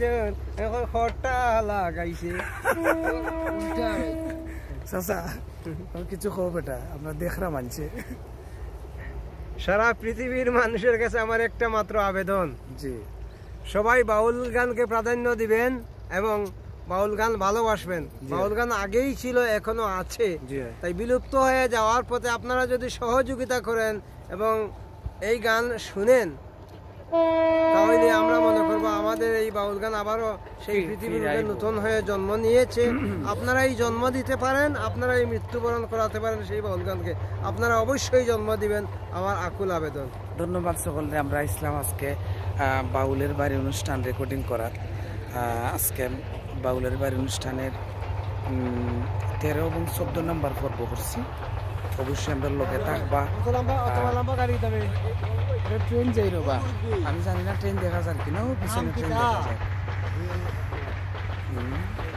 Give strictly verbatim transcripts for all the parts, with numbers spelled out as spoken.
এখন খটা লাগাইছে। চাচা, আর কিছু কও বেটা, আমরা দেখরা মানছে। সারা পৃথিবীর মানুষের কাছে আমার একটা মাত্র আবেদন, জি। সবাই বাউল গানকে প্রাধান্য দিবেন এবং বাউল গান ভালোবাসবেন। জি। বাউল গান আগেই ছিল, এখনো আছে। জি। তাই বিলুপ্ত হয়ে যাওয়ার পথে আপনারা যদি সহযোগিতা করেন এবং এই গান শুনেন, তাহলে আমরা মনে করব আমাদের এই বাউল গান আবারও সেই ফির-, পৃথিবীর ফিরে বুকে আইব। নতুন হয়ে জন্ম নিয়েছে। আপনারা এই জন্ম দিতে পারেন, আপনারা এই মৃত্যুবরণ করাতে পারেন সেই বাউল গানকে। আপনারা অবশ্যই জন্ম দিবেন, আমার আকুল আবেদন। ধন্যবাদ সকলরে। আমরা আইছলাম আজকে, আহ, বাউলের বাড়ি অনুষ্ঠান রেকর্ডিং করার। আহ, আজকে বাউলের বাড়ি অনুষ্ঠানের, উম, তেরো এবং চোদ্দ নম্বর পর্ব করছি। অবশ্যই আমরার লগে থাকবা। অত লম্বা, অত আহ, লম্বা গাড়ি যাবে। এটা ট্রেন যাই রবা। আমি জানি না ট্রেন দেখা যার কিনা, ও পিছনে ট্রেন দেখা যায়। হুম,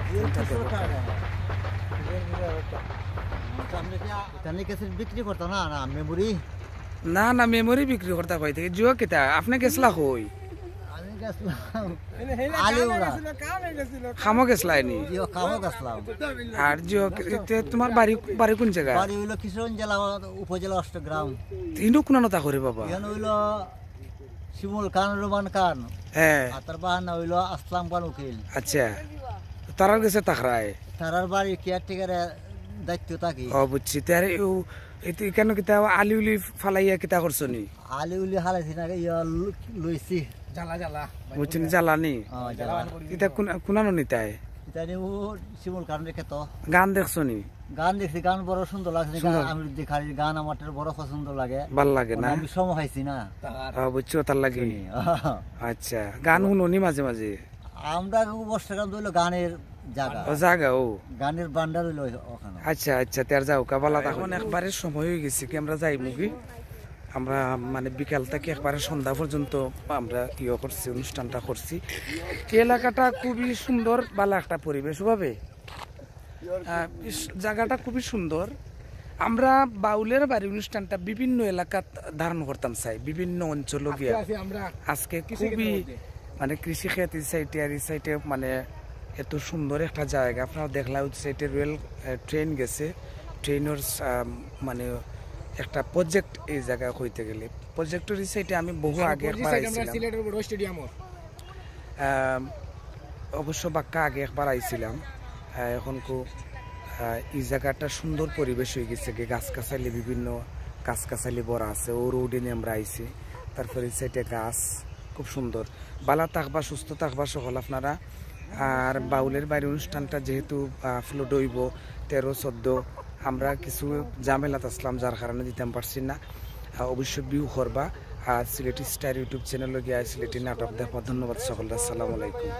ট্রেনটা দেখো। সামনে কি আ-, এখানে কিছু বিক্রি করতো না, না, মেমোরি? না, না, মেমোরি বিক্রি করতা কই থাকি? জিও কিতা, আপনে গেছলা কই? আমি গেছলাম আলিউরা। কামো গেছলায়নি? জিও, কামো গেছলাম। আর জিও, তে তুমার বাড়ি, বাড়ি কুন জাগা? বাড়ি অইলো কিশোরগঞ্জ জেলা, উপজেলা অষ্টগ্রাম। ইনো কুনানো তা করে বাবা? ইনো অইলো শিমুল খান, রুমান খান। হ্যাঁ। আর তার বাহার নাম অইলো আসলাম খান উকিল। আচ্ছা। তারার গেছে থাকরায়? তারার বাড়ি কেয়ারটেকারের দায়িত্ব থাকি। ও, বুঝছি। তে আরে, ও, এতে কেন কিতা আলি উলি ফালাইয়া কিতা করছো নি? আলি উলি হালাইছি না, ইয়া, লু-, লইছি। জ্বালা, জ্বালা। বুঝছি নি, জ্বালা নি? হ্যাঁ, জ্বালা। ইতা কুন-, কুনানো নিতায়? ইতা নি ও শিমুল খান রেখে তো। গান দেখছো নি? গান দেখছি, গান বড় সুন্দর লাগছে। সুন্দর। গান আমি দেখার গান আমার বড় পছন্দ লাগে। ভাল লাগে না? আমি সময় পাইছি না। হ্যাঁ, বুঝছো, তার লাগি। শুনি। আচ্ছা, গান হুনো নি মাঝে মাঝে? আমরা অবশ্য গান তো হইলো গানের জাগা। ও, জাগা, ও। গানের ভান্ডার হইলো ওখানে। আচ্ছা, আচ্ছা, তে আর যাও, কাবালা তখন একবারে সময় হয়ে গেছে কি আমরা যাইমুগি। আমরা মানে বিকাল থেকে একবারে সন্ধ্যা পর্যন্ত আমরা ইয়ে করছি, অনুষ্ঠানটা করছি। এই এলাকাটা খুবই সুন্দর, ভালো একটা পরিবেশ, ওভাবে। আহ, ইস, জায়গাটা খুবই সুন্দর। আমরা বাউলের বাড়ি অনুষ্ঠানটা বিভিন্ন এলাকাত ধারণ করতাম চাই, বিভিন্ন অঞ্চল গিয়া। আজকে আছি আমরা আজকে কৃষি খুবই ক্ষেত্রের মধ্যে। মানে কৃষি ক্ষেত এই সাইডে আর এই সাইডে মানে এত সুন্দর একটা জায়গা। আপনারা দেখলা ওই সাইডে রেল, আহ, ট্রেন গেছে, ট্রেনের, আহ, মানে একটা প্রজেক্ট এই জায়গা হইতে গেলে। প্রজেক্টর এই সাইডে আমি বহু আর আগে ওই একবার সাইডে আমরা আইছিলাম। সিলেটের বড় স্টেডিয়াম ওর। আহ, অবশ্য বাক্কা আগে একবার আইছিলাম। আহ, এখন কো, আহ, এই জায়গাটা সুন্দর পরিবেশ হয়ে গেছে, কি গাছ গাছালি, বিভিন্ন গাছ গাছালি ভরা আছে। ও রোডে নিয়ে আমরা আইছি, তারপরে এই সাইডে গাছ খুব সুন্দর। বালা থাকবা, সুস্থ থাকবা সকল আপনারা। আর বাউলের বাড়ি অনুষ্ঠানটা যেহেতু, আহ, আপলোড হইব তেরো চোদ্দ, আমরা কিছু ঝামেলাত আসলাম, যার কারণে দিতাম পারছি না। আহ, অবশ্যই ভিউ করবা। আর সিলেটি স্টার YouTube চ্যানেল গিয়া সিলেটি নাটক দেখবা। ধন্যবাদ সকলকে, আসসালামু আলাইকুম।